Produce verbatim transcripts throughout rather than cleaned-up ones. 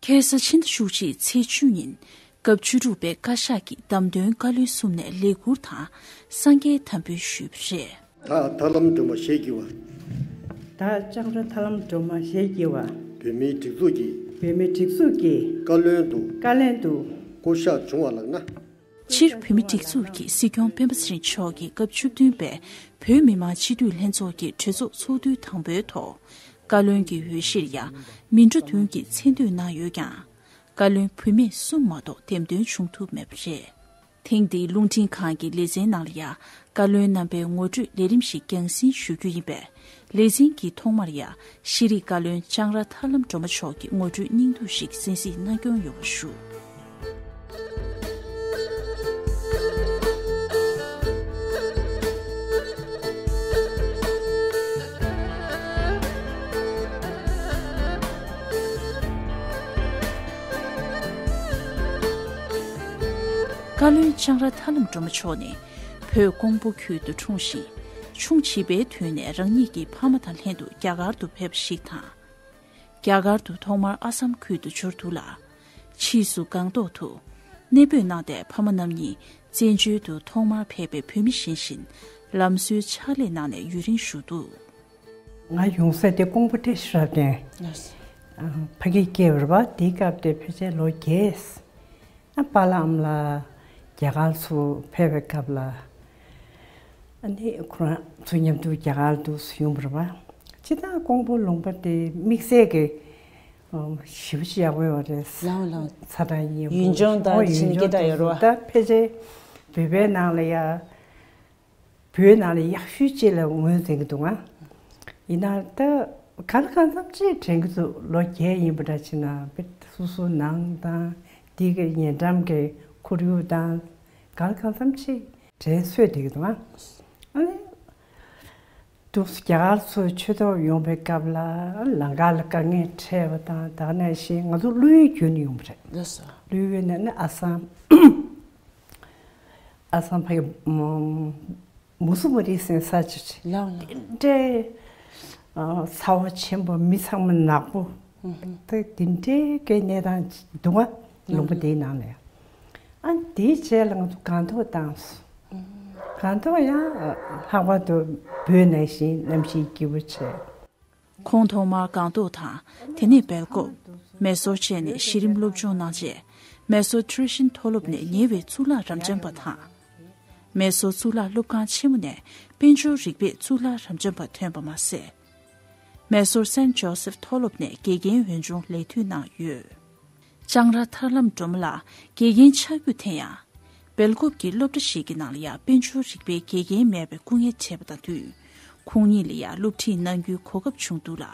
ཁ་སང་ཕྱི་ཟླ་བཅུ་གཅིག་ཚེས་བཅུ་ཉིན་སྐབས་བཅུ་དྲུག་པའི་བཀའ་ཤག་གིས་བདམས་ཐོན་བཀའ་བློན་གསུམ་ནས་ལས་ཁུར་དང་གསང་རྒྱའི་དམ་འབུལ་ཞུས་པ་རེད། ད་ཐར་ལམ་སྒྲོལ་མ་ཞལ་གྱི་བ། ད་ལྕང་ར་ཐར་ལམ་སྒྲོལ་མ་ཞལ་གྱི་བ། བོད་མིའི་སྒྲིག་འཛུགས་ཀྱི། བོད་མིའི་སྒྲིག་འཛུགས་ཀྱི། བཀའ་བློན་དུ། བཀའ་བློན་དུ། བསྐོ་གཞག་བྱུང་བ་ལགས་ན། སྤྱིར་བོད་མིའི་སྒྲིག་འཛུགས་ཀྱི་སྲིད་སྐྱོང་སྤེན་པ་ཚེ་རིང་མཆོག་གིས་སྐབས་བཅུ་བདུན་པའི་བོད་མི་མང་སྤྱི་འཐུས་ལྷན་ཚོགས་ཀྱི་གྲོས་ཚོགས་ཚོགས་དུས་དང་པོའི་ཐོག་བཀའ་བློན་གྱི་འོས་གཞིར་ཡང་མི་འགྲོ་བདུན་གྱིས་མཚན་བསྟོད་གནང་ཡོད་ཀྱང་། བཀའ་བློན་བུད་མེད་གསུམ་མ་གཏོགས་འདེམས་ཐོན་བྱུང་ཐུབ་མེད་པ་རེད། ཐེངས་འདིའི་རླུང་འཕྲིན་ཁང་གི་ལེ་ཚན་ནང་ལ་ཡང་བཀའ་བློན་རྣམ་པའི་ངོ་སྤྲོད་ལས་རིམ་ཞིག་རྒྱང་སྲིང་ཞུ་རྒྱུ་ཡིན་པས། ལེ་ཚན་གྱི་ཐོག་མར་ཡང་ཤེས་རིག་བཀའ་བློན་ལྕང་ར་ཐར་ལམ་སྒྲོལ་མ་མཆོག་གི་ངོ་སྤྲོད་སྙིང་བསྡུས་ཤིག་གསན་གཟིགས་གནང་སྐྱོང་ཡོང་བ་ཞུ། བཀའ་བློན་ལྕང་ར་ཐར་ལམ་སྒྲོལ་མ་མཆོག་ནི་བོད་ཀོང་པོ་ཁུལ་དུ་འཁྲུངས་ཤིང་། ཆུང་བྱིས་པའི་དུས་ནས་རང་ཉིད་ཀྱི་ཕ་མ་དང་ལྷན་དུ་རྒྱ་གར་དུ་ཕེབས་པ་ཞིག་དང་། རྒྱ་གར་དུ་ཐོག་མར་ཨ་སམ་ཁུལ་དུ་འབྱོར་འདུག་ལ། ཕྱིས་སུ་སྒང་ཏོག་ཏུ་གནས་སྤོས་གནང་སྟེ་ཕ་མ་རྣམ་གཉིས་བཙན་བྱོལ་དུ་ཐོག་མར་ཕེབས་པའི་བོད་མི་གཞན་བཞིན་ལམ་བཟོའི་ཕྱག་ལས་གནང་ནས་ཡུན་རིང་བཞུགས་འདུག། ང་ཡོང་ས་དེ་ཀོང་པོ་བཀྲ་ཤིས་རབ་བརྟན། ལགས་སོ། ཨ། ཕ་གིར་སྐྱེས་པ་རེད་པ། དེའི་སྐབས་དེ་ཕལ་ཆེར་ལོ་བརྒྱད། ཨ། པཱ་ལགས་ཨ་མ་ལགས་རྒྱ་གར་ཚུར་ཕེབས་པའི་སྐབས་ལ། ཨ་ནི་ཁོ་རང་ཚོ་མཉམ་དུ་རྒྱ་གར་འདུག་སེ་ཡོང་བ་རེད་པ། སྤྱིར་བཏང་ཀོང་པོ་ལུང་པ་དེ་དམིགས་བསལ་གྱི་ཨ། ཞེ་པོ་ཅིག་ཡག་པོ་ཡོད་རེད། ལགས་ལགས། ཚ་གྲང་ཡིན། ཡུལ་ལྗོངས་དང་ཨོ་ཕྱིན་ཡུལ་སྐད་གྲགས་ལྗོངས་ཡོད་རེད་པ། ད་ཕལ་ཆེར་བོད་པའི་ནང་ལ་ཡ། བོད་ནང་ལ་ཡག་ཤོས་ཅིག་ལ་ངོས་འཛིན་གྱི་འདུག་ཨ། ཡིན་ན་ད་ག་ལ་གང་འཚམ་ཅིག་དྲན་གྱི་འདུག། ལོ་བརྒྱད་ཡིན་པ་འདྲ་ཅིག་ན་དཔེ་སོ་སོ་ནང་དང་འདི་གི་ཉེ་འགྲམ་གྱི་ཁོར་ཡུག་དང་ག་ལ་གང་འཚམ་ཅིག་དྲན་གསོས་བསྡད་ཀྱི་འདུག་ཨ། ཨ་ནི་འདུག་སེ་རྒྱ་གར་ཚུར་ཆོས་ཐོག་ཡོང་པའི་སྐབས་ལ་ལམ་ཁ་ལ་དཀའ་ངལ་འཕྲད་པ་དང་། ད་ག་ནང་བཞིན་ང་ཚོ་ཀླུ་ཡུལ་བརྒྱུད་ནས་ཡོང་བ་རེད། ལགས་སོ། ཀླུ་ཡུལ་ནས་ནི་ཨ་སམ། ཨ་སམ་ཕ་གི་མུ་སུ་མུ་རི་ཟེར་ས་ཅིག་ཅིག། ལགས་ལགས། དེ་འདྲའི་ཨ་ཚ་བ་ཆེན་པོ། མི་ཚང་མ་ནག་པོ། ཨུ་ཧུ། དེ་དེ་འདྲའི་གི་གནས་སྟངས་ཅིག་འདུག་པ། ལུང་པ་དེའི་ནང་ལ་ཡང་། ཨ། དེའི་རྗེས་ལ་ང་ཚོ་སྒང་ཏོག་བཏང་སོང་། སྒང་ཏོག་ཡང་ལྷག་པར་དུ་བོད་ནང་བཞིན་གནམ་གཤིས་སྐྱིད་པོ་བྱས། ཁོང་ཐོག་མར་སྒང་ཏོག་དང་། དེ་ནས་སྦེལ་ཀོབ། མེ་སོར་བཅས་ནས་གཞི་རིམ་སློབ་སྦྱོང་གནང་རྗེས། མེ་སོར་ཁྲི་ཧྲིན་མཐོ་སློབ་ནས་ཉེ་བའི་གཙུག་ལག་རབ་འབྱམས་པ་དང་། མེ་སོར་གཙུག་ལག་སློབ་ཁང་ཆེན་མོ་ནས་དཔལ་འབྱོར་རིག་པའི་གཙུག་ལག་རབ་འབྱམས་པ་ཐོན་པ་མ་ཟད། མེ་སོར་སེན་ཇོ་སེབ་མཐོ་སློབ་ནས་དགེ་རྒན་འོས་སྦྱོང་ལས་མཐུན་གནང་ཡོད། ལྕང་ར་ཐར་ལམ་སྒྲོལ་མ་ལགས་དགེ་རྒན་ཆགས་རྒྱུ་དེ་ཡང་། སྦེལ་ཀོབ་ཀྱི་སློབ་གྲྭ་ཞིག་གི་ནང་ལ་ཡང་དཔལ་འབྱོར་རིག་པའི་དགེ་རྒན་མེད་པའི་སྐུ་ངལ་འཕྲད་པ་དང་བསྟུན། ཁོང་ཉིད་ལ་ཡང་སློབ་ཁྲིད་གནང་རྒྱུའི་གོ་སྐབས་བྱུང་འདུག་ལ།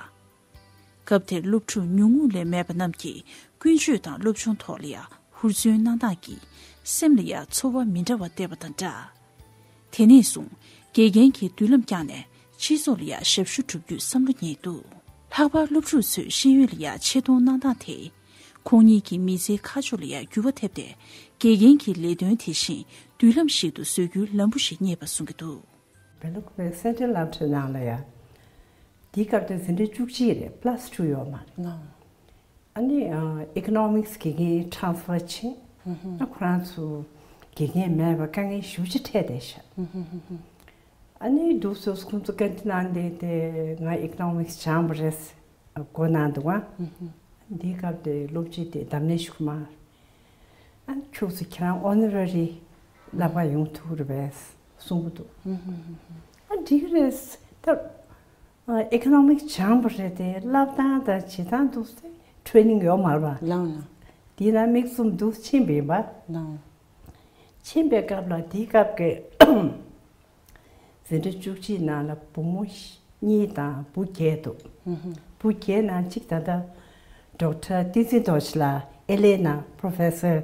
སྐབས་དེར་སློབ་ཕྲུག་ཉུང་ངུ་ལས་མེད་པ་རྣམས་ཀྱིས་ཀུན་སྤྱོད་དང་སློབ་སྦྱོང་ཐོག་ལ་ཡང་ཧུར་བརྩོན་གནང་སྟངས་ཀྱིས་སེམས་ལ་ཡང་ཚོར་བ་མི་འདྲ་བ་སྟེར་བ་དང་སྦྲགས། དེ་ནས་བཟུང་དགེ་རྒན་གྱི་མདུན་ལམ་བསྐྱངས་ནས་སྤྱི་ཚོགས་ལ་ཡང་ཞབས་ཞུ་བསྒྲུབ་རྒྱུའི་བསམ་བློ་རྙེད་འདུག། ལྷག་པར་སློབ་ཕྲུག་ཚོས་ཤེས་ཡོན་ལ་ཡང་ཆེ་མཐོང་གནང་སྟངས་དེས། ཁོང་ཉིད་ཀྱི་མི་ཚེའི་ཁ་ཕྱོགས་ལ་ཡང་འགྱུར་བ་ཐེབས་ཏེ། དགེ་རྒན་གྱི་ལས་དོན་དེ་བཞིན་མདུན་ལམ་ཞིག་ཏུ་བཟོ་རྒྱུའི་ལམ་བུ་ཞིག་རྙེད་པ་གསུང་གི་འདུག། སྦེལ་ཀོབ་པའི་སེན་ཊྲལ་ལེབ་ཊི་ནང་ལ་ཡང་། དེའི་སྐབས་དེ་འཛིན་གྲྭ་བཅུ་གཅིག་རེད། པ་ལ་སི་ཊུ་ཡོད་མ་རེད། ཨ་ནི་ཨ་ཨི་ཀོ་ནོ་མིག་སི་དགེ་རྒན་ཊ་རན་སི་ཕར་ཕྱིན། ཨ་ཁོ་རང་ཚོ་དགེ་རྒན་མེད་པར་དཀའ་ངལ་ཞེ་པོ་ཅིག་འཕྲད་བསྡད་ཤག། ཨ་ནི་འདུག་སེ་ཁོང་ཚོ་བཀའ་འདྲི་གནང་བསྡད་དེ། ང་ཨི་ཀོ་ནོ་མིག་སི་སྦྱངས་པ་རེད། མགོ་ནང་འདུག་ཨ། འདིའི་སྐབས་དེ་སློབ་སྤྱི་དེ་བདམས་ནས་ཞུ་མ། ཨ་ཁྱོད་ཚོ་ཁྱེད་རང་ཨོ་ནོ་ར་རི་བསླབ་པ་ཡོང་ཐུབ་རེད་པས་གསུང་གི་འདུག། ཨ་འགྲིག་གི་རེད། ད་ཨི་ཀོ་ནོ་མིག་སྦྱངས་པ་རེད་དེ། བསླབ་སྟངས་དང་བྱེད་སྟངས་འདུག་སེ་ཊི་རེ་ནིང་ཡོད་མ་རེད་པ། ལགས་ལགས། དེའི་ནང་མིག་བཙུམ་འདུག་ཕྱིན་པ་ཡིན་པ། ལགས། ཕྱིན་པའི་སྐབས་ལ། དེའི་སྐབས་ཀྱི་འཛིན་གྲྭ་བཅུ་གཅིག་ནང་ལ་བུ་མོ་གཉིས་དང་བུ་བརྒྱད་འདུག། བུ་བརྒྱད་ནང་གཅིག་ད་ལྟ་ཌོག་ཊར་བསྟན་འཛིན་རྡོ་རྗེ་ལགས་ཨེལ་ཨེ་ནང་པོ་རོ་ཕེ་སར།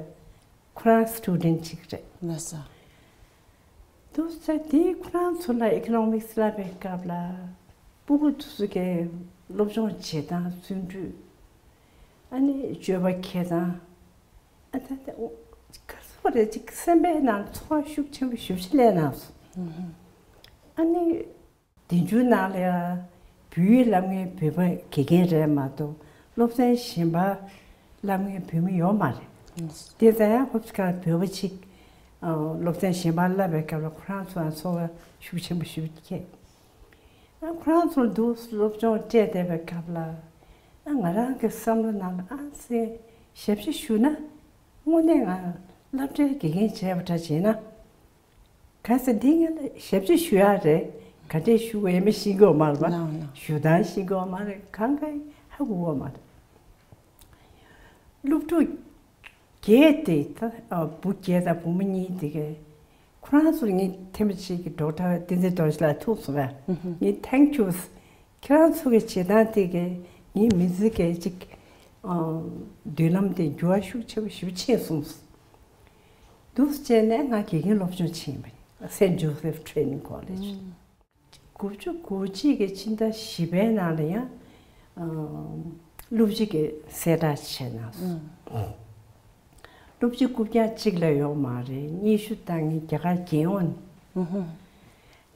ཁོ་རང་སི་ཊུ་ཌེན་ཊི་གཅིག་རེད། ལགས་སོ། འདུག་སེ་དེ་ཁོ་རང་ཚོ་ལ་ཨི་ཀོ་ནོ་མིག་སི་བསླབ་པའི་སྐབས་ལ། སྤུ་གུ་དེ་ཚོ་གི་སློབ་སྦྱོང་བྱེད་སྟངས། བརྩོན་འགྲུས། ཨ་ནི་སྤྱོད་པ་འཁྱེར་སྟངས། ཨ་ད་ད་ག་རེ་ཟེར་དགོས་རེད། ཅིག་སེམས་པའི་ནང་ཚོར་བ་ཤུགས་ཆེན་པོ་ཞེ་པོ་ཅིག་སླེབས་གནང་སོང་། ཨ་ནི་དེ་མཇུག་ནང་ལ་ཡ་བོད་ཡིག་བསླབ་མཁན་བོད་པ་དགེ་རྒན་རེད་མ་གཏོགས། སློབ་ཚན་གཞན་པ་ བསླབ་མཁན་བོད་མི་ཡོད་མ་རེད། དེ་ཙང་ཡང་ཁོ་ཚོ་ག་བོད་པ་ཅིག་སློབ་ཚན་གཞན་པ་བསླབ་པའི་སྐབས་ལ་ཁོ་རང་ཚོའང་ཚོར་བ་ཤུགས་ཆེན་པོ་ཞིག་སྐྱེས། ཨ་ཁོ་རང་ཚོར་འདུག་སློབ་སྦྱོང་སྤྲད་བསྡད་པའི་སྐབས་ལ། ཨ་ང་རང་གི་བསམ་བློ་ནང་ལ་ཨ་ཙི་ཞབས་ཕྱི་ཞུ་ན། དངོས་གནས་ང་སློབ་གྲྭའི་དགེ་རྒན་བྱས་པ་འདྲ་བྱས་ན། གལ་སྲིད་འདི་ངས་ལ་ཞབས་ཕྱི་ཞུ་ཡག་རེད། ག་འདྲས་ཞུ་དགོས་ཡིན་མིན་ཤེས་ཀྱི་ཡོད་མ་རེད་པ། ལགས་ལགས། ཞུ་སྟངས་ཤེས་ཀྱི་ཡོད་མ་རེད། གང་ག་ཧ་གོ་གི་ཡོད་མ་རེད། སློབ་ཕྲུག་བརྒྱད་དེ་ད་ཨ་བུ་བརྒྱད་དང་བུ་མོ་གཉིས་དེ་གས་ཁོ་རང་ཚོར་ངས་ཐེངས་མ་གཅིག་གི་ཌོག་ཊར་བསྟན་འཛིན་རྡོ་རྗེ་ལགས་ཐུག་སོང་བས། ངས་ཐེངས་ཁྱོད་ཁྱེད་རང་ཚོ་གི་བྱེད་སྟངས་དེ་གས་ངའི་མི་ཚེ་གས་ཅིག་ཨ་མདུན་ལམ་དེ་འགྱུར་བ་ཤུགས་ཆེ་པོ་ཞེ་པོ་ཕྱིན་སོང་། འདུག་སེ་བྱས་ནས་ང་དགེ་རྒན་སློབ་སྦྱོང་ཕྱིན་པ་ཡིན། Saint Joseph Training College། དགུ་བཅུ་གོ་གཅིག་གི་ཕྱི་ཟླ་བཞི་པའི་ནང་ལ་ཡང་ཨ་སློབ་སྤྱི་གི་གསལ་བསྒྲགས་བྱས་གནང་སོང་། སློབ་སྤྱི་རྐུབ་བཀྱག་གཅིག་ལས་ཡོད་མ་རེད། སྙན་ཞུ་བཏང་མཁན་རྒྱ་གར་རྒྱལ་ཡོངས་ནས།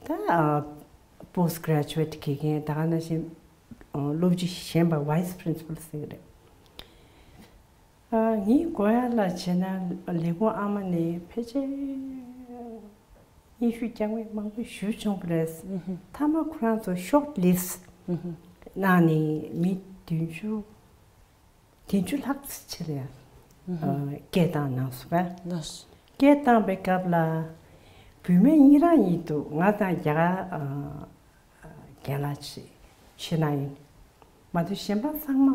ད་ཨ་post graduate དགེ་རྒན་ད་ག་ནང་བཞིན་ཨ་སློབ་སྤྱི་གཞན་པ་vice principal ཟེར་གི་རེད། ཨ་ངའི་གོ་ཡག་ལ་བྱས་ན་ལས་ཁུངས་ཨ་མ་ནས་ཕལ་ཆེར་སྙན་ཞུ་རྒྱག་མཁན་མང་པོ་ཞེ་པོ་བྱུང་བ་རེད། མཐའ་མ་ཁོ་རང་ཚོ་short list གནང་ནས་མི་བདུན་ཅུ་བདུན་ཅུ་ལྷག་ཙམ་ཕྱིར་ཡང་ཨ་སྐད་བཏང་གནང་སོང་། ལགས། སྐད་བཏང་པའི་སྐབས་ལ་བུད་མེད་གཉིས་རང་གཉིས་འདུག་ང་དང་རྒྱ་གར་ཨ་རྒན་ལགས་ཅིག་ཕྱི་ནང་ཡིན། མ་གཏོགས་གཞན་པ་ཚང་མ་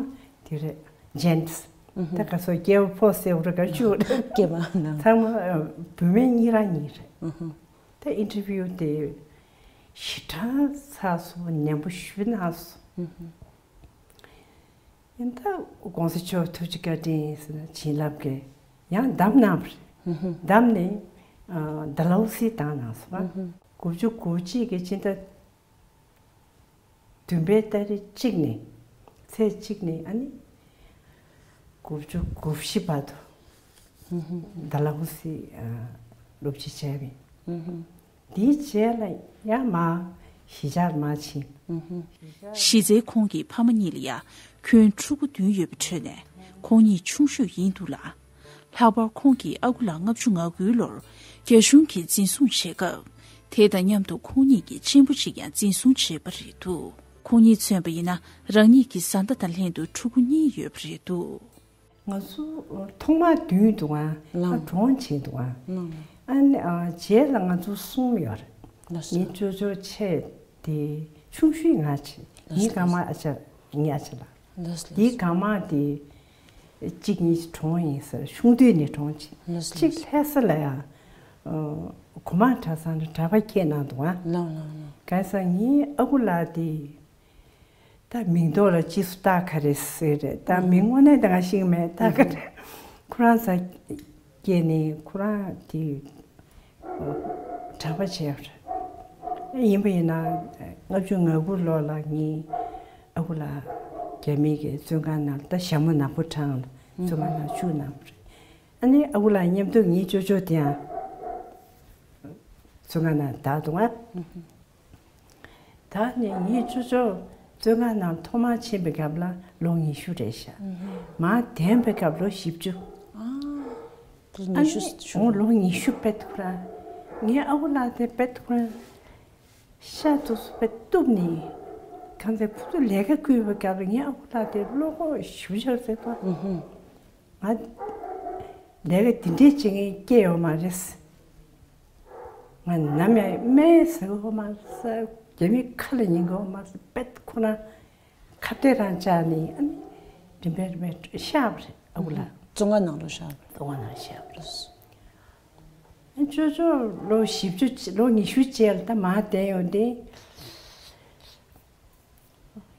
དེ་རེད། gents། ད་ག་སོ་སྐྱེ་བོ་ཕོ་སེ་བོ་རེད་ག་ཅུ་རེད། སྐྱེ་བ་ནང་ཚང་མ་ཨ་བུད་མེད་གཉིས་རང་གཉིས་རེད། ད་interview དེ་ཞེ་དྲག་ཚགས་སོང་། ཉན་པོ་ཞེ་པོ་གནང་སོང་། ཡིན་ད་༸གོང་ས་མཆོག་ཐུགས་རྗེ་བཀའ་དྲིན་ཟེར་ན་བྱིན་རླབས་ཀྱིས་ཡང་བདམས་གནང་བ་རེད། བདམས་ནས་ཨ་ཌལ་ཧོ་སི་བཏང་གནང་སོང་། དགུ་བཅུ་གོ་གཅིག་གི་ཕྱི་ཟླ་བདུན་པའི་ཏ་རིག་གཅིག་ནས་ཚེས་གཅིག་ནས་ཨ་ནི་དགུ་བཅུ་གོ་བཞི་བར་དུ་ཌལ་ཧོ་སི་ཨ་སློབ་སྤྱི་བྱས་པ་ཡིན། དེའི་རྗེས་ལ་ཡང་མར་གཞིས་ཆགས་མར་ཕྱིན། གཞི་རྩའི་ཁོང་གི་ཕ་མ་གཉིས་ལ་ཡང་ཁྱོན་ཕྲུ་གུ་བདུན་ཡོད་པའི་ཁྲོད་ནས་ཁོང་ཉིད་ཆུང་ཤོས་ཡིན་འདུག་ལ། ལྷག་པར་ཁོང་གི་ཨ་ཁུ་ལགས་ལྔ་བཅུ་ང་དགུའི་ལོར་རྒྱ་གཞུང་གིས་འཛིན་བཟུང་བྱས་སྐབས། དེ་དང་མཉམ་དུ་ཁོང་ཉིད་ཀྱི་གཅེན་པོ་གཅིག་ཀྱང་འཛིན་བཟུང་བྱས་པ་རེད་འདུག་ཁོང་ཉིད་མཚོན་པ་ཡིན་ན་རང་ཉིད་ཀྱི་བཟའ་ཟླ་དང་ལྷན་དུ་ཕྲུ་གུ་གཉིས་ཡོད་པ་རེད་འདུག་ང་ཚོ་ཐོག་མར་བདུན་འདུག་ཨ། ལགས། ཨ་གྲོངས་ཕྱིན་འདུག་ཨ། ལགས། ཨ་ནི་ཨ་རྗེས་ལ་ང་ཚོ་གསུམ་ཡོད་རེད། ལགས་སོ། ངའི་ཅོ་ཅོ་ཆེ་དེ་ཆུང་ཤོས་ང་བྱས། ངའི་རྐང་མ་ཨ་ཅག་ངའི་ཨ་ཅག་ལགས། ལགས་སོ། དེའི་རྐང་མ་དེ་གཅིག་གཉིས་གྲོངས་ཡིན་ཟེར། ཆུང་དུས་ནས་གྲོངས་ཕྱིན། ལགས་སོ། གཅིག་ལྷ་ས་ལ་ཡང་གོང་མ་གྲྭ་ཚང་དུ་གྲྭ་པ་ཁྱེད་གནང་འདུག་ཨ། ལགས་ལགས་ལགས། གང་ཟེར་ངའི་ཨ་ཁུ་ལགས་དེ། ད་མིང་ཐོག་ལ་ཅི་སུ་ཏཱ་ཁ་རེ་ཟེར་རེད། ད་མིང་དངོས་གནས་ད་ང་ཤེས་ཀྱི་མེད། ཏཱ་ཁ་རེ། ཁོ་རང་ས་སྐྱེས་ནས་ཁོ་རང་དེ་གྲྭ་པ་བྱས་པ་རེད། ཡིན་པ་ཡིན་ན་ལྔ་བཅུ་ང་དགུ་ལོ་ལ་ངའི་ཨ་ཁུ་ལགས་རྒྱ་མི་གི་བཙོན་ཁང་ནང་ད་ཞྭ་མོ་ནག་པོ་བྲང་ལ་བཙོན་ཁང་ནང་བཅུག་གནང་བ་རེད། ཨ་ནི་ཨ་ཁུ་ལགས་མཉམ་དུ་ངའི་ཅོ་ཅོ་དེ་ཡང་བཙོན་ཁང་ནང་བདག་འདུག་ཨ། ད་ནི་ངའི་ཅོ་ཅོ་བཙོན་ཁང་ནང་ཐོག་མར་ཕྱིན་པའི་སྐབས་ལ་ལོ་ཉི་ཤུ་རེད་ཤག་མར་འདོན་པའི་སྐབས་ལོ་བཞི་བཅུ། ཨ་ཨ་ནི་ཉི་ཤུ་ཞུ། འོ་ལོ་ཉི་ཤུ་དཔེ་ཐུག་ར། ངའི་ཨ་ཁུ་ལགས་དེ་དཔེ་ཐུག་ར། ཤ་དུ་སུ་དཔེ་གཏུབ་ནི། གང་ཚེ་ཁོ་ཚོ་ལས་ཀ་བསྐུལ་བའི་སྐབས་ལ་ངའི་ཨ་ཁུ་ལགས་དེ་བློ་ཁོག་ཞུ་ཆར་ཟེར་ཏོ། ང་ལས་ཀ་འདི་འདྲའི་བྱེད་མཁན་སྐྱེས་ཡོད་མ་རེད། ང་ནམ་ཡང་སྨན་ཟ་གི་ཡོད་མ་རེད། རྒྱ་མི་ཁ་ལ་ཉན་གི་ཡོད་མ་རེད། དཔེ་ཁོ་ན་ཁ་གཏད་རང་བཅག་ནས་ཨ་ནི་རིམ་པས་རིམ་པས་བཤགས་པ་རེད་ཨ་ཁུ་ལགས། བཙོན་ཁང་ནང་ལ་བཤགས་པ་རེད། བཙོན་ཁང་ནང་བཤགས་པ་རེད། ཨ་ཅོ་ཅོ་ལོ་བཞི་བཅུ་ལོ་ཉི་ཤུ་རྗེས་ལ་ད་མར་བསྡད་ཡོང་དུས།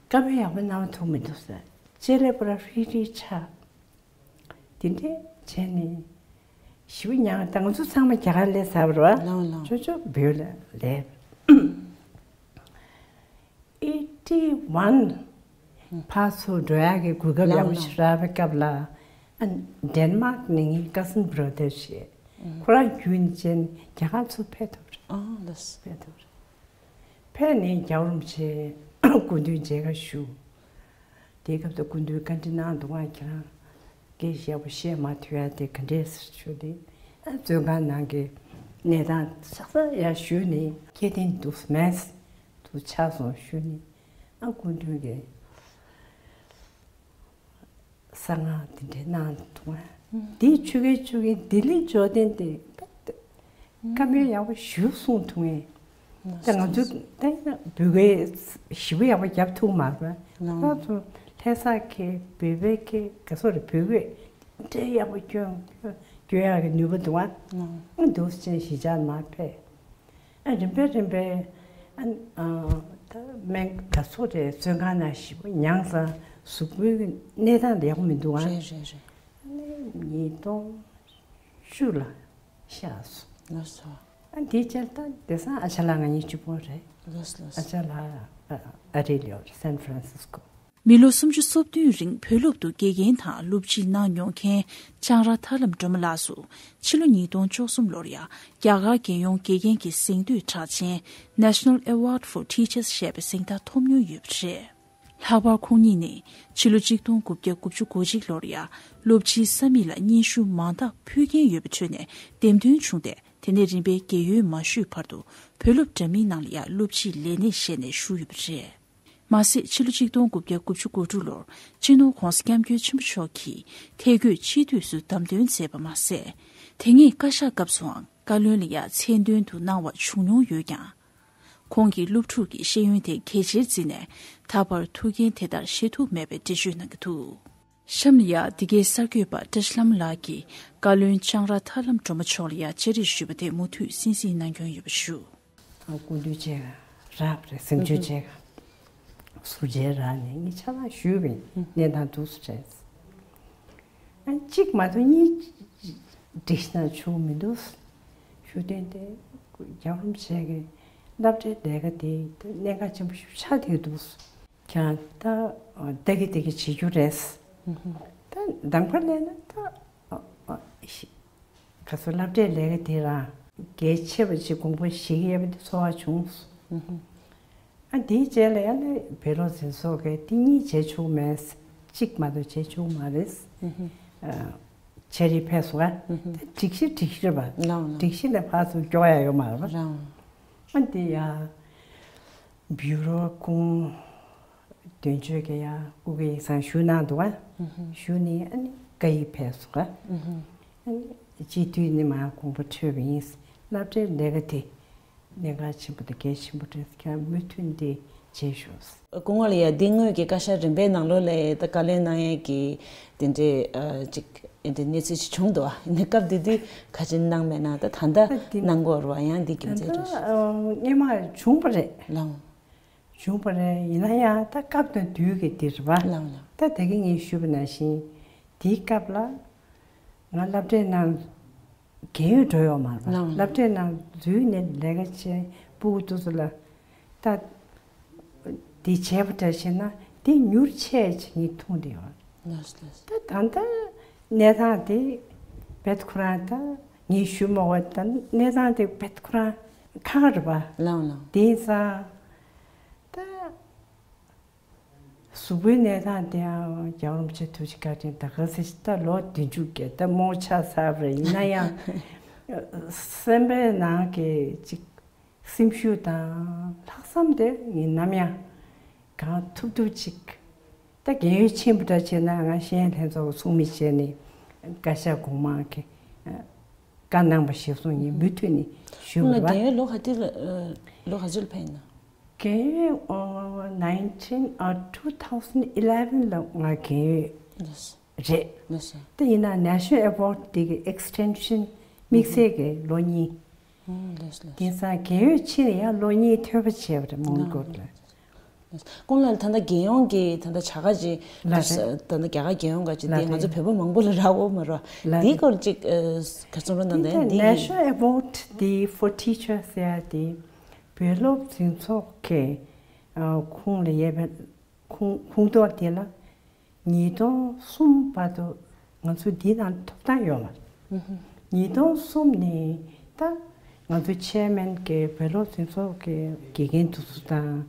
བཀའ་མོལ་ཡག་པོ་གནང་ཐུབ་མི་འདུག་ཟེར། ལྕེ་ལེ་པོ་ར་ཧྲིལ་ཧྲིལ་ཆགས། དེ་འདྲས་བྱས་ནས་ཞེ་པོ་མྱངས། ད་ང་ཚོ་ཚང་མ་རྒྱ་གར་སླེབས་ཚར་བ་རེད་བ། ལགས་ལགས། ཅོ་ཅོ་བོད་ལ་སླེབས། ཨེ་ཊི་ཝན་ཕར་ཚུར་འགྲོ་ཡག་གི་གོ་སྐབས་ཡག་པོ་ཞིག་རག་པའི་སྐབས་ལ། ཨ་ཌེན་མཱག་ནས་ངའི་ཀ་སིན་བྷ་ར་དར་ཞིག་ཁོ་རང་བརྒྱུད་ནས་བྱས་ནས་རྒྱ་གར་ཚུར་ཕེབས་ཐུབ་རེད། ཨ་ལགས། ཕེབས་ཐུབ་རེད། ཕེབས་ནས་རྒྱལ་བ་རིན་པོ་ཆེ་སྐུ་མདུན་མཇལ་ཁ་ཞུ། དེའི་སྐབས་སུ་སྐུ་མདུན་བཀའ་འདྲི་གནང་འདུག་ཨ། ཁྱེད་རང་ སྐད་ཡག་པོ་བཤད་མ་ཐུབ་ཡ་དེ་ག་འདྲས་ཟེར་ཞུ་དེ། ཨ་བཙོན་ཁང་ནང་གི་གནས་སྟངས་ཆགས་ས་ཡ་ཞུས་ནས་སྐྱེ་ལྡན་དུ་མེད་དུ་ཆགས་སོང་ཞུས་ནས། ཨ་སྐུ་མདུན་གྱི་གསང་སྔགས་དེ་འདྲའི་གནང་འདུག་ཨ། དེའི་ཆུ་རྐྱེན་ཆུ་རྐྱེན་ལྡི་ལི་འབྱོར་ལྡན་དེ་བཀའ་མོལ་ཡག་པོ་ཞུ་གསུང་ཐུབ་ངེས། ད་ང་ཚོ་ད་ཡིན་ན་བོད་སྐད་ཞིབ་པོ་ཡག་པོ་རྒྱབ་ཐུབ་མ་རེད། ང་ཚོ་ལྷ་ས་ཁའི་བོད་པའི་སྐད་ག་སོ་རེད། བོད་སྐད་འདྲའི་ཡག་པོ་སྐྱོན་སྐྱོན་ཡག་གི་ནུས་པ་འདུག་ཨ། འདུག་ཅན་ཞི་ཆགས་མ་ཕེབས། ཨ་རིམ་པས་རིམ་པས་ཨ་ཨ་ད་སྨན་ག་སོ་རེད། བཙོན་ཁང་ནང་ཞིབ་པོ་མྱངས་ཙང་གཟུགས་པོའི་གནས་སྟངས་དེ་ཡག་པོ་མི་འདུག་ཨ། རེད་རེད་རེད། ཨ་ནི་ཉིས་སྟོང་བཅུ་ལ་ཤར་སོང་། ལགས་སོ། ཨ་དེའི་རྗེས་ད་དེང་སང་ཨ་ཅག་ལགས་ང་གཉིས་གཅིག་པོ་རེད། ལགས་སོ་ལགས་ཨ་སོ། ཅག་ལགས་ཨ་ཨ་རི་ལ་ཡོད་རེད། སན་ཧྥ་རན་སིས་ཀོ། མི་ལོ་སུམ་ཅུ་སོ་བདུན་རིང་བོད་སློབ་ཏུ་དགེ་རྒན་དང་སློབ་སྤྱི་གནང་མྱོང་མཁན་ལྕང་ར་ཐར་ལམ་སྒྲོལ་མ་ལགས་སུ་ཕྱི་ལོ་ཉིས་སྟོང་བཅུ་གསུམ་ལོར་ཡ་རྒྱ་གར་རྒྱལ་ཡོངས་དགེ་རྒན་གྱི་གཟེངས་བསྟོད་གྲགས་ཅན་National Award for Teachers ཞེས་པའི་གཟེངས་རྟགས་ཐོབ་མྱོང་ཡོད་པ་རེད། ལྷག་པར་ཁོང་ཉིད་ནི་ཕྱི་ལོ་གཅིག་སྟོང་དགུ་བརྒྱ་དགུ་བཅུ་གོ་གཅིག་ལོར་ཡ་སློབ་སྤྱིའི་ས་མིག་ལ་སྙན་ཞུ་མང་དག་ཕུལ་མཁན་ཡོད་པའི་ཁྲོད་ནས་འདེམས་ཐོན་བྱུང་སྟེ། དེ་ནས་རིམ་པས་རྒས་ཡོལ་མ་ཞུས་བར་དུ་བོད་སློབ་འདྲ་མིན་ནང་ལ་ཡ་སློབ་སྤྱིའི་ལས་གནས་བཞེས་ནས་བཞུགས་ཡོད་པ་རེད། མ་ཟད་ཕྱི་ལོ་གཅིག་སྟོང་དགུ་བརྒྱ་དགུ་བཅུ་གོ་དྲུག་ལོར་སྤྱི་ནོར་༧གོང་ས་༧སྐྱབས་མགོན་ཆེན་པོ་མཆོག་གིས་ཐད་བསྐོས་སྤྱི་འཐུས་སུ་བདམས་ཐོན་མཛད་པ་མ་ཟད། དེ་སྔའི་བཀའ་ཤག་སྐབས་སུའང་བཀའ་བློན་ལ་ཡ་མཚན་འདོན་དུ་གནང་བ་བྱུང་མྱོང་ཡོད་ཀྱང་། ཁོང་གིས་སློབ་ཕྲུག་གི་ཤེས་ཡོན་དེ་གལ་ཆེར་བརྩིས་ནས་ད་བར་ཐུགས་འགན་དེ་ལྟར་བཞེས་ཐུབ་མེད་པའི་འགྲེལ་བརྗོད་གནང་གི་འདུག་གཤམ་ལ་ཡ་འདི་གའི་གསར་འགོད་པ་བཀྲ་ཤིས་ལྷ་མོ་ལགས་ཀྱིས་བཀའ་བློན་ལྕང་ར་ཐར་ལམ་སྒྲོལ་མ་མཆོག་ལ་ཡ་བཅར་འདྲི་ཞུས་པ་དེ་མུ་མཐུད་གསན་གཟིགས་གནང་སྐྱོང་ཡོད་པ་ཞུ། སྐུ་མདུན་བཅས་རག་རེད། གཟིམ་ཆུང་བཅས་ཟུར་བཅས་རག་ནས་ངས་ཆ་ལག་ཞུས་པས་གནས་སྟངས་འདུག་སེ་རེད། ཨ་གཅིག་མ་གཏོགས་གཉིས་སྒྲིག་གཞི་ནང་བྱུང་མི་འདུག་ཞུ་དོན་དེ་རྒྱལ་བ་རིན་པོ་ཆེ་གི་སློབ་གྲྭའི་ལས་ཀ་དེ་གནད་འགག་ཆེན་པོ་ཞིག་ཆགས་བསྡད་འདུག་ཁྱེད་རང་ད་ལྟ་གི་བདེ་སྐྱིད་བྱེད་རྒྱུ་རེད། ད་གདམ་ག་ལས་ན་ད་ག་ཚོད་སློབ་གྲྭའི་ལས་ཀ་དེ་རང་གལ་ཆེ་བ་ཅིག་དགོངས་པ་བཞེས་ཀྱི་ཡོད་པ་དེ་ཚོར་བ་བྱུང་། ཨ་དེའི་རྗེས་ལ་ཡང་ན་བོད་སློབ་འཛིན་ཚོགས་ཀྱིས་དེ་གཉིས་བྱེད་ཆོག་མེད། གཅིག་མ་གཏོགས་བྱེད་ཆོག་མ་རེད། ཨ་བྱས་རྗེས་ཕེབས་སོང་ཨ། ད་སྒྲིག་གཞི་སྒྲིག་གཞི་རེད་པ། ལགས་ལགས། སྒྲིག་གཞི་ལས་ཕར་ཚུར་སྐྱོར་ཡ་ཡོད་མ་རེད་པ། ལགས། ཨ་དེ་ཡ། བྱུ་རུ་ཁོང་དོན་གཅོད་ཀྱི་ཡ་སྐུ་སྒེར་ཡིག་ཚང་ཞུ་གནང་འདུག་ཨ། ཞུ་ནས་ཨ་ནི་བཀའ་ཡིག་ཕེབས་སོང་ཨ། ཨ་ནི་སྤྱི་འཐུས་ནས་མར་དགོངས་པ་འཕྲོས་པ་ཡིན། སློབ་གྲྭའི་ལས་ཀ་དེ་གནད་འགག་ཆེན་པོ་དང་གལ་ཆེན་པོ་རེད། ཁྱེད་མུ་མཐུད་འདི་བྱེད་ཤོག་སྐུ་ངོ་ལ་ཡ་འདི་སྔོན་གྱི་བཀའ་ཤག་རིམ་པའི་ནང་ལོགས་ལ་ད་བཀའ་བློན་གནང་ཡས་ཀྱི་དེ་འདྲའི་ཨ་ཅིག་ཨེ་འདྲའི་གནས་ཚུལ་ཅིག་བྱུང་འདུག་ཨ། ཡིན་ན་སྐབས་དེ་དུས་ག་ཅི་གནང་མེད་ན་ད་ད་ལྟ་ཨ་དེ་གནང་དགོས་རེད་པ། ཡང་འདི་རྒྱུ་མཚན་ད་རེད། ཨ་སྔོན་མ་བྱུང་པ་རེད། ལགས། བྱུང་པ་རེད། ཡིན་ན་ཡང་ད་སྐབས་དང་དུས་ཀྱི་འདི་རེད་པ། ལགས་ལགས། ད་དེ་གི་ངས་ཞུས་པ་ནང་བཞིན་དེའི་སྐབས་ལ་ང་སློབ་གྲྭའི་ནང་རྒས་ཡོལ་འགྲོ་ཡོད་མ་རེད་པ། ལགས་ལགས། སློབ་གྲྭའི་ནང་འཛུལ་ནས་ལས་ཀ་བྱས་སྤུ་གུ་དེ་ཚོ་ལ་ད་འདི་བྱས་པ་འདྲ་བྱས་ན་དེ་མྱུར་ཆད་ཅིག་ངས་མཐོང་བསྡད་ཡོད། ལགས་ལགས། ད་ད་ལྟ་གནས་སྟངས་དེ་རྦད་ཁོ་རང་ད་ངས་ཞུ་མ་དགོས། ད་གནས་སྟངས་དེ་རྦད་ཁོ་རང་ཁག་རེད་པ། ལགས་ལགས། དེང་སང་ད། གཟུགས་པོའི་གནས་སྟངས་དེའང་རྒྱལ་བ་རིན་པོ་ཆེ་ཐུགས་རྗེ་བཀའ་དྲིན་ད་ག་ཚོད་ཅིག་ད་ལོ་བདུན་ཅུ་བརྒལ་ད་རྨོངས་ཆགས་ཚར་བ་རེད། ཡིན་ན་ཡང་སེམས་པའི་ནང་གི་ཅིག་སེམས་ཤུགས་དང་ལྷག་བསམ་དེ་ངས་ནམ་ཡང་གང་ཐུབ་ཐུབ་ཅིག་ད་རྒས་ཡོལ་ཕྱིན་པ་འདྲ་བྱས་ན་ང་ཤེས་ཡོན་ལྷན་ཚོགས་ཀྱི་ཚོགས་མི་བྱས་ནས་བཀའ་ཤག་གོང་མ་གི་བཀའ་གནང་བ་གཞིར་བཟུང་ངས་མུ་མཐུད་ནས་ཞུ་ཁོང་ལ་དགོས་པ། རྒས་ཡོལ་ལོ་ག་དུས་ལ་ལོ་ག་ཚོད་ལ་ཕེབས་ཡིན་ན། རྒས་ཡོལ་ཨོ་nineteen ཨ་two thousand eleven ལ་ང་རྒས་ཡོལ་རེད། ལགས་སོ། དེ་ཡིན་ན་National Award དེ་གི་extension དམིགས་བསལ་གྱི་ལོ་གཉིས། ཨོ་ལགས་སོ་ལགས་སོ། དེང་སང་རྒས་ཡོལ་ཕྱིན་ནས་ཡང་ལོ་གཉིས་ཐོལ་པ་བྱས་པ་རེད་མོན་གྷོ་ལ། ལགས་སོ། ཁོང་ལ་ད་ལྟ་རྒྱལ་ཡོངས་ཀྱི་ད་ལྟ་བྱ་དགའ་ཅིག་ལགས་རེད། ད་ལྟ་རྒྱ་གར་རྒྱལ་ཡོངས་ག་ཅིག་དེ་ལགས་ང་ཚོ་རེད། བོད་པ་མང་པོ་ལ་རག་ཡོད་མ་རེད། ལགས་རེད། འདིའི་སྐོར་ཅིག་ཨ་ག་ཚོད་རོགས་གནང་དང་འདི་དེ་National Award དེ་for Teachers ཟེར་ཡ་དེ་བོད་སློབ་འཛིན་ཚོགས་ཀྱི་ཨ་ཁོངས་ལ་ཡོད་པའི་ཁོངས་ཁོངས་གཏོགས་དེ་ལ་ཉིས་སྟོང་གསུམ་བར་དུ་ང་ཚོ་འདི་ནང་ཐོབ་ཐང་ཡོད་མ་རེད། ཉིས་སྟོང་གསུམ་ནས་ད་ང་ཚོ་chairman གི་བོད་སློབ་འཛིན་ཚོགས་ཀྱི་དགེ་རྒན་དེ་ཚོ་དང་།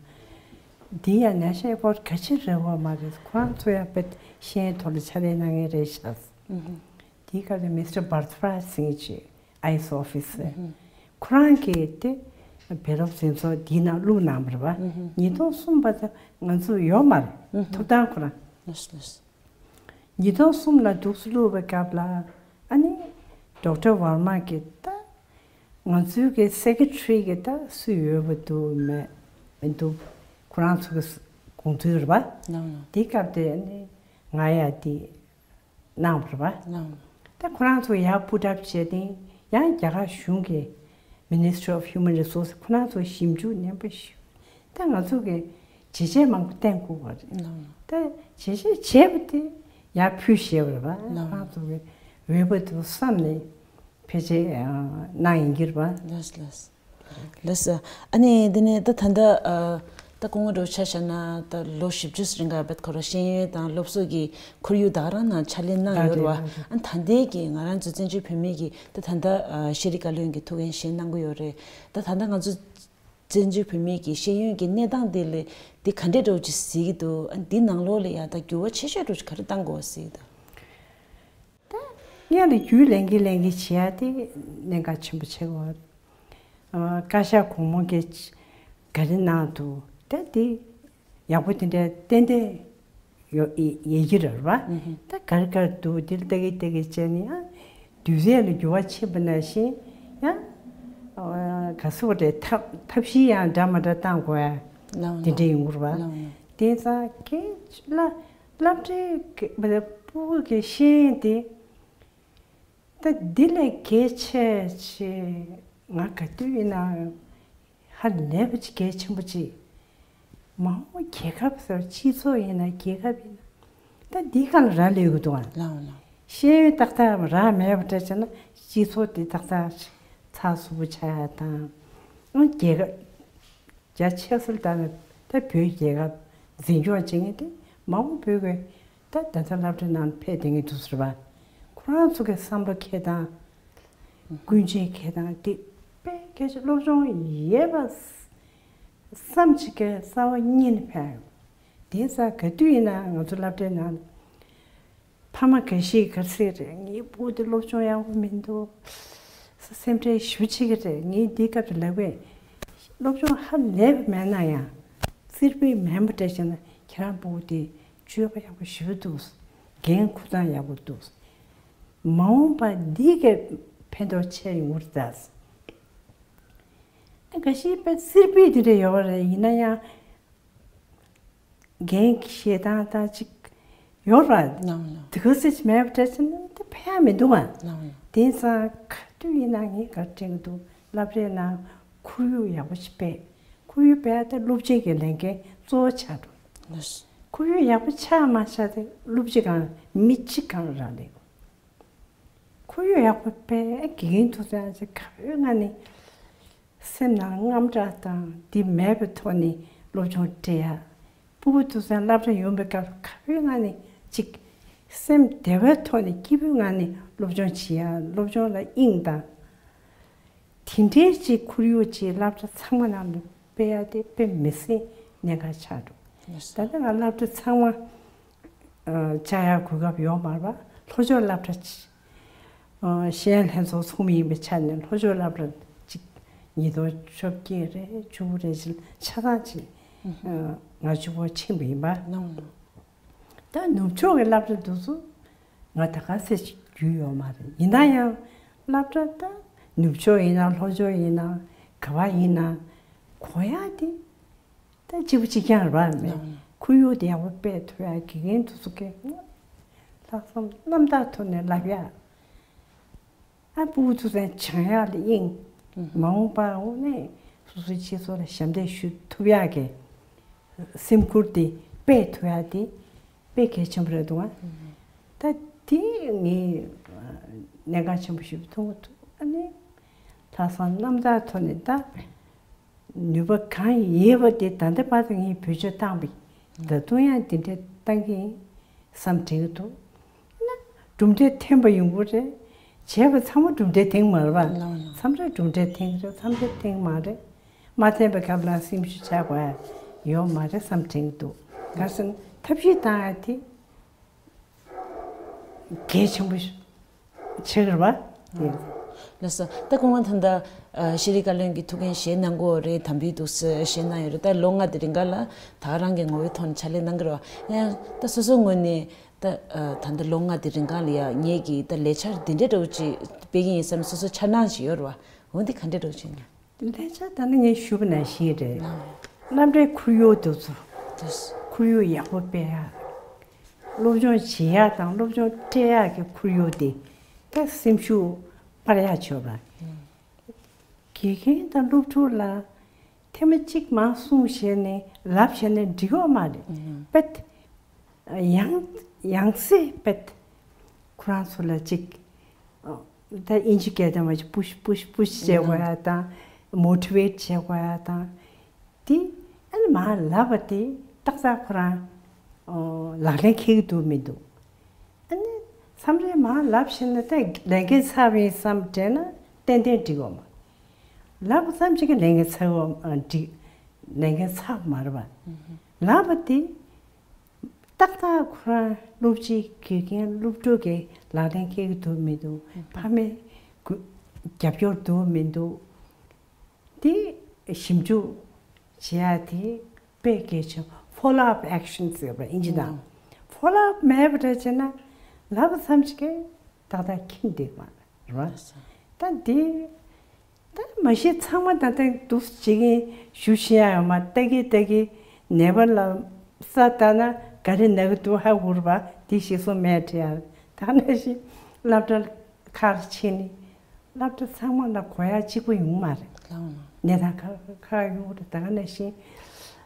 འདི་ཡང་National Award ག་ཅི་རེད་པ་མ་རེད། ཁོ་རང་ཚོ་ཡང་དཔེ་ཤེས་ཡོན་ཐོག་ལ་ཕྱག་ལས་གནང་མཁན་རེད་ཤག་དེའི་སྐབས་དེ་མི་སི་ཊར་བར་ཐ་རཱཇ་ཟེར་མཁན་ཅིག་ཨའི་ཨེ་ཨེས་ཨོ་ཕི་སར། ཁོ་རང་གིས་དེ་བེ་རོབ་འཛིན་ཚོགས་འདིའི་ནང་བླུགས་གནང་བ་རེད་པ། ཉིས་སྟོང་གསུམ་པ་ད་ང་ཚོ་ཡོད་མ་རེད། ཐོབ་ཐང་ཁོ་རང་། ཉིས་སྟོང་གསུམ་ལ་འདུག་སེ་བླུགས་པའི་སྐབས་ལ། ཨ་ནི་ཌོག་ཊར་ཝར་མ་གིས་ད་ང་ཚོའི་གི་སེ་ཀེ་ཊ་རི་གི་ད་སུ་ཡོད་པ་འདུག་མེད་མི་འདུག་ཁོ་རང་ཚོ་གི་དགོངས་ཚུལ་རེད་པ། དེ་སྐབས་དེ་ཨ་ནི་ང་ཡ་དེ་གནང་བ་རེད་པ། ད་ཁོ་རང་ཚོ་ཡར་པུཊ་ཨབ་བྱས་ཏེ་ཡང་རྒྱ་གར་གཞུང་གི་Ministry of Human Resources ཁོ་རང་ཚོ་ཞིབ་འཇུག་ནན་པོ་ཞུས། ད་ང་ཚོ་གི་བྱས་རྗེས་མང་པོ་བསྟན་དགོས་པ་རེད། ད་བྱས་རྗེས་བྱས་པ་དེ་ཡར་ཕུལ་ཞེས་པ་རེད་པ། ཁོ་རང་ཚོ་གི་འོས་པ་དེ་བསམ་ནས་ཕལ་ཆེར་གནང་ཡིན་གྱི་རེད་པ། ལགས་ལགས། ལགས་སོ། ཨ་ནི་འདི་ནས་ད་ད་ལྟ་ཨ། ད་སྐུ་ངོ་འདྲ་བོ་ཆ་བཞག་ན་ད་ལོ་བཞི་བཅུ་རིང་ག་བེད་ཁོ་ར་ཤེས་ཡོན་དང་སློབ་གསོ་གི་ཁོར་ཡུག་ད་ག་རང་ནང་ཕྱག་ལས་གནང་ཡོད་རེད་བ། ཨ་ད་ལྟའི་གི་ང་རང་ཚོ་བཙན་བྱོལ་བོད་མིའི་གི་ད་ད་ལྟ་ཨ་ཤེས་རིག་བཀའ་བློན་གྱི་ཐུགས་འགན་བཞེས་གནང་གི་ཡོད་རེད། ད་ད་ལྟ་ང་ཚོ་བཙན་བྱོལ་བོད་མིའི་གི་ཤེས་ཡོན་གྱི་གནས་སྟངས་དེ་ལས་དེ་ག་འདྲས་འདྲ་བོ་ཅིག་གཟིགས་ཀྱི་འདུག་ཨ་འདི་ནང་ལོགས་ལ་ཡ་ད་འགྱུར་བ་ཆེ་ཤོས་འདྲ་བོ་ཅིག་ག་རེ་བཏང་དགོས་པ་གཟིགས་ཀྱི་འདུག་ད་སྔོན་ལ་རྒྱུན་ལེན་གྱིན་ལེན་གྱིན་བྱེད་ཡ་དེ་གནད་འགག་ཆེན་པོ་ཆགས་ཀྱི་ཡོད་རེད། ཨ། བཀའ་ཤག་གོང་མ་གིས་ག་རེ་གནང་འདུག་ད་དེ་ཡག་པོ་དེ་འདྲ་ཏན་ཏན་ཡོད་ཡོད་ཀྱི་རེད་བ། ད་ག་རེ་ག་རེ་འདུག་དེ་ལ་ལྟ་གི་ལྟ་གི་བྱས་ནས་ཡང་དུས་ཚོད་ལ་འགྱུར་བ་ཕྱིན་པ་ནང་བཞིན་ཡང་། ཨ། ག་ཟེར་བ་རེད། ཐབས་ཐབས་ཤེས་ཡང་འདྲ་མ་འདྲ་བཏང་དགོས་ཡ་ལགས་དེ་འདྲ་ཡོང་གི་རེད་བ། ལགས་ལགས། དེང་སང་གི་སློབ་སློབ་གྲྭའི་གི་སྤུ་གུ་གི་ཤེས་ཡོན་དེ། ད་འདི་ལས་གལ་ཆེ་ཆེ་ང་ག་དུས་ཡིན་ན་ཧ་ལས་པ་ཅིག་གལ་ཆེན་པོ་ཅིག་མ་འོངས་རྒྱལ་ཁབ་ཟེར་སྤྱི་ཚོགས་ཡིན་ན་རྒྱལ་ཁབ་ཡིན་ན་ད་འདི་སྒང་ལ་རག་ལས་ཡོད་འདུག་ཨ། ལགས་ལགས། ཤེས་ཡོན་ཏག་ཏག་རག་མེད་པ་འདྲ་བྱས་ན་སྤྱི་ཚོགས་འདི་ཏག་ཏག་ཚགས་ཚུད་པོ་ཆགས་ཡ་དང་། ཨང་རྒྱལ་ཁབ། རྒྱ་ཆེ་སར་བཏང་ནས་ད་བོད་རྒྱལ་ཁབ་འཛིན་སྐྱོང་བྱེད་མཁན་དེ་མ་འོངས་བོད་ཀྱི་ད་ད་ལྟ་སློབ་གྲྭའི་ནང་ཕེབས་བསྡད་མཁན་འདུག་ཟེར་བ། ཁོ་རང་ཚོ་གི་བསམ་བློ་འཁྱེར་སྟངས། ཀུན་སྤྱོད་འཁྱེར་སྟངས་དེ་དཔེ་གལ་ཆེ། སློབ་སྦྱོང་ཡོད་པ་བསམ་གཅིག་གི་རྩ་བ་ཉིད་ནས་ཕན་ཡོད། དེང་སང་ག་དུས་ཡིན་ན་ང་ཚོ་སློབ་གྲྭའི་ནང་ཕ་མ་འགའ་ཞིག་ག་རེ་ཟེར་རེད། ངའི་བུ་དེ་སློབ་སྦྱོང་ཡག་པོ་མི་འདུག་སེམས་ཁྲལ་ཞེ་པོ་བྱེད་ཀྱི་རེད། ངས་འདིའི་སྐབས་སུ་ལབ་པས། སློབ་སྦྱོང་ཧ་ལས་པ་མེད་ན་ཡང་རྩིས་དཔེ་མེད་པ་འདྲ་བྱས་ན་ཁྱེད་རང་བུ་དེ་སྤྱོད་པ་ཡག་པོ་ཞེ་པོ་འདུག་འགན་འཁུར་སྟངས་ཡག་པོ་འདུག་མ་འོངས་པ་འདི་གས་ཕན་ཐོགས་ཆེ་ཡོང་གི་རེད་ད། འགའ་ཞིག་དཔེ་རྩིས་དཔེ་དེ་འདྲ་ཡོད་རེད། ཡིན་ན་ཡང་། འགན་བཞེས་སྟངས་དང་ཅིག་ཡོད་ར། ལགས་ལགས། དེ་ག་ཚོད་ཅིག་མེད་པ་འདྲ་ཟེར་ན་དེ་ཕན་ཡ་མི་འདུག་ཨ། ལགས་ལགས། དེང་སང་ག་དུས་ཡིན་ན་ངས་ག་རེ་དྲན་གྱི་འདུག་སློབ་གྲྭའི་ནང་ཁོར་ཡུག་ཡག་པོ་ཞིག་སྤེལ། ཁོར་ཡུག་སྤེལ་ཡ་དེ་སློབ་སྤྱི་གི་ལས་འགན་གཙོ་བོ་ཆགས་འགྲོ། ལགས་སོ། ཁོར་ཡུག་ཡག་པོ་ཆགས་མ་ཆགས་དེ་སློབ་སྤྱི་གང་མི་གཅིག་གང་རང་ལས། ཁོར་ཡུག་ཡག་པོ་དཔེ་དགེ་རྒན་ཐུགས་བརྩེ་ཆེ། ག་བའི་ངང་ནས་སེམས་ནང་དངངས་སྐྲག་དང་འདི་མེད་པའི་ཐོག་ནས་སློབ་སྦྱོང་སྤྲད་ཡ། སྤུ་གུ་ཐུགས་བརྩེ་སློབ་གྲྭ་ཡོང་བའི་སྐབས་ག་བའི་ངང་ནས་ཅིག་སེམས་བདེ་བའི་ཐོག་ནས་སྐྱིད་པོའི་ངང་ནས་སློབ་སྦྱོང་བྱེད་ཡ། སློབ་སྦྱོང་ལ་དབྱིངས་དང་། དེ་འདྲའི་ཅིག་ཁོར་ཡུག་ཅིག་སློབ་གྲྭ་ཚང་མ་ནང་ལ་སྤེལ་ཡ་དེ་དཔེ་མི་སྲིད་གནད་འགག་ཆགས་འགྲོ། ད་ལྟ་ང་སློབ་གྲྭ་ཚང་མ་ཨ་བཅར་ཡ་གོ་སྐབས་ཡོད་མ་རེད་པ། ལྷོ་ཕྱོགས་སློབ་གྲྭ་ཅིག་ཨ་ཤེས་ཡོན་ལྷན་ཚོགས་ཚོགས་མི་ཡིན་པའི་ཆ་ནས་ལྷོ་ཕྱོགས་སློབ་གྲྭ་ཅིག་ཉིས་སྟོང་བཅོ་བརྒྱད་རེད་བཅུ་དགུ་རེད་ཅིག་ཆ་ཚང་ཅིག་ཨ་ང་གཅིག་པོ་ཕྱིན་པ་ཡིན་པ། ད་ནུབ་ཕྱོགས་ཀྱི་སློབ་གྲྭ་འདི་ཚོ་ང་ད་ག་ཚོད་ཅིག་རྒྱུས་ཡོད་མ་རེད། ཡིན་ན་ཡང་སློབ་གྲྭ་ད་ནུབ་ཕྱོགས་ཡིན་ན་ལྷོ་ཕྱོགས་ཡིན་ན་ག་བ་ཡིན་ན་གོ་ཡ་དེ་ད་གཅིག་པ་གཅིག་རྐྱང་རེད་པ། མེད་ཁོར་ཡུག་དེ་ཡག་པོ་སྤེལ་ཐུབ་ཡ། དགེ་རྒན་དེ་ཚོ་གིས་ལྷག་བསམ་རྣམ་དག་ཐོག་ནས་བསླབ་ཡ། ཨ་སྤུ་གུ་ཚོ་སྦྱང་ཡག་ལ་དབྱིངས། མ་འོངས་པ་འོ་ནས་སོ་སོའི་སྤྱི་ཚོགས་ལ་ཞབས་འདེགས་ཞུ་ཐུབ་ཡག་གི་སེམས་ཁུར་དེ་སྤེལ་ཐུབ་ཡག་དེ་དཔེ་གལ་ཆེན་པོ་རེད་འདུག་ཨ། ད་དེ་ངས་གནད་འགག་ཆེན་པོ་ཞིག་མཐོང་གི་འདུག་ཨ་ནི་ལྷག་བསམ་རྣམ་དག་ཐོག་ནས་ད་ནུས་པ་གང་ཡོད་པ་དེ་ད་ལྟ་བར་དུ་ངས་བེད་སྤྱོད་བཏང་པ་ཡིན། ད་དུང་ཡང་དེ་འདྲ་བཏང་གི་ཡིན་བསམ་དྲན་གྱི་འདུག་ན་གྲུབ་འབྲས་ཐོན་པ་ཡོང་གི་རེད། བྱས་པ་ཚང་མ་གྲུབ་འབྲས་ཐོན་མ་རེད་པ། ལགས་ལགས། མཚམས་རེ་གྲུབ་འབྲས་ཐོན་གྱི་རེད། མཚམས་རེ་ཐོན་མ་རེད། མ་ཐོན་པའི་སྐབས་ལ་སེམས་ཤུགས་ཆག་དགོས་ཡ་ཡོད་མ་རེད་བསམ་དྲན་གྱི་འདུག་ག་ཟེར་ན་ཐབས་ཤེས་བཏང་ཡ་དེ། གལ་ཆེན་པོ་ཆགས་ཀྱི་རེད་པ། ལགས་སོ། ད་སྐུ་ངོ་ད་ལྟ་ཨ་ཤེས་རིག་བཀའ་བློན་གྱི་ཐུགས་འགན་བཞེས་གནང་གི་ཡོད་རེད། དམ་འབུལ་འདུག་ཟེར་བཞེས་གནང་ཡོད་རེད། ད་ལོ་ལྔ་དེ་རིང་ག་ལ་ད་ག་རང་གི་ངོ་བོའི་ཐོག་ནས་ཕྱག་ལས་གནང་གི་རེད་པ། ཡང་ད་སོ་སོའི་ངོས་ནས་ད་ཨ་ད་ལྟ་ལོ་ལྔ་དེ་རིང་ག་ལ་ཡ་ངེད་ཀྱིས་ད་ལས་འཆར་འདི་འདྲ་འདྲ་བོ་ཅིག་སྤེལ་གྱི་ཡིན་བསམ་སོ་སོའི་འཆར་སྣང་ཞིག་ཡོད་རེད་པ། འོ་འདི་ག་འདྲ་འདྲ་བོ་ཅིག་ཡིན་ན། ལས་འཆར་ད་ནི་ངས་ཞུས་པ་ནང་བཞིན་རེད། སློབ་གྲྭའི་ཁོར་ཡུག་དེ་ཚོ། ཁོར་ཡུག་ཡག་པོ་སྤེལ་ཡག་སློབ་སྦྱོང་བྱེད་ཡག་དང་སློབ་སྦྱོང་སྤྲད་ཡག་གི་ཁོར་ཡུག་དེ་ད་སེམས་ཤུགས་སྤར་ཡག་བྱོས་པ། དགེ་རྒན་དང་སློབ་ཕྲུག་ལ་ཐེངས་མ་གཅིག་མར་གསུངས་བྱས་ནས་ལབ་བྱས་ནས་འགྲིག་ཡོད་མ་རེད། དཔེ་ཡང་ཡང་སེ་དཔེ་ཁོ་རང་ཚོ་ལ་གཅིག་ད་ཨིན་ཇི་སྐད་དང་མ་གཅིག་པུཤ་པུཤ་པུཤ་བྱེད་དགོས་ཡ་དང་མོ་ཊི་ཝེཊ་བྱེད་དགོས་ཡ་དང་། དེ་ཨ་ནི་མར་ལབ་པ་དེ་ཏག་ཏག་ཁོ་རང་ལག་ལེན་འཁེལ་གྱི་འདུག་མི་འདུག་ཨ་ནི་མཚམས་རེ་མར་ལབ་བཞིན་ན་ད་ལས་འགན་ཚར་བ་ཡིན་བསམ་དྲན་ན་ཏན་ཏན་འགྲིག་གོ་མ། ལབ་བསམ་གཅིག་གི་ལས་འགན་ཚར་བ་འགྲིག་ལས་འགན་ཚར་མ་རེད་པ། ལབ་པ་དེ་ཏག་ཏག་ཁོ་རང་སློབ་སྤྱི་དགེ་རྒན་སློབ་ཕྲུག་གི་ལག་ལེན་འཁེལ་གྱི་འདུག་མི་འདུག་ཕ་མའི་རྒྱབ་སྐྱོར་འདུག་མི་འདུག་དེ་ཞིབ་འཇུག་བྱེད་ཡ་དེ་དཔེ་གལ་ཆེ། Follow up action ཟེར་བ་ཨིན་ཇི་དང་། Follow up མེད་པ་འདྲ་བྱས་ན་ལབ་བསམ་གཅིག་གི་ཏག་ཏག་འཁེལ་འདུག་མ་རེད་པ། ད་འདི་ད་མ་གཞི་ཚང་མ་ད་ལྟ་འདུག་བྱེད་ཀྱིན་ཞུ་ཤེས་ཡ་ཡོད་མ་རེད། ལྟ་གི་ལྟ་གི་ནད་པ་ལ་ས་ལྟ་ན་ག་རེ་ན་གི་འདུག་ཧ་གོ་རེད་པ། དེ་ཤེས་སོང་མེད་དྲན་ཡ། ད་ནང་བཞིན་སློབ་གྲྭ་ཁག་ལ་ཕྱིན་ནས་སློབ་གྲྭ་ཚང་མ་ལ་གོ་ཡ་གཅིག་པ་ཡོང་མ་རེད། ལགས་འོང་། གནས་སྟངས་ཁག་ཁག་ཡོང་རེད། ད་ག་ནང་བཞིན་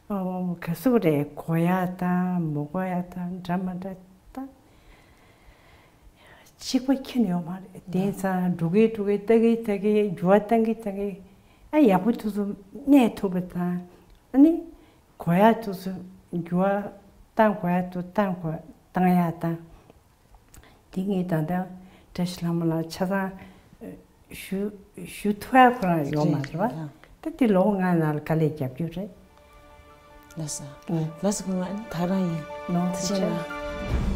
ཨོ་ག་ཟེར་དགོས་རེད། གོ་ཡ་དང་མ་གོ་ཡ་དང་འདྲ་མ་འདྲ་ད་གཅིག་པ་ཁྱེར་ཡོང་མ་རེད། དེང་སང་འགྲོ་གི་འགྲོ་གི་ལྟ་གི་ལྟ་གི་འགྱུར་བ་གཏང་གི་གཏང་གི་ཨ་ཡག་པོ་དེ་ཚོ་གནས་ཐུབ་པ་དང་། ཨ་ནི་གོ་ཡ་དེ་ཚོ་འགྱུར་བ་གཏང་དགོས་ཡ་དེ་གཏང་དགོས་གཏང་ཡ་དང་། དེ་ངས་ད་ལྟ་བཀྲ་ཤིས་ལྷ་མོ་ལ་ཆ་ཚང་ཞུ་ཞུ་ཐུབ་ཡ་ཁོ་རང་ཡོད་མ་རེད་པ། རེད། ད་དེ་ལོ་ལྔ་ནང་ལ་དཀའ་ལས་རྒྱབ་རྒྱུ་རེད། ལགས་སོ། ཨ། ལགས་སོ། ཁོང་ང་ད་རང་ཡིན། ནོར་ཐུགས་རྗེ་ཆེ། གནང་།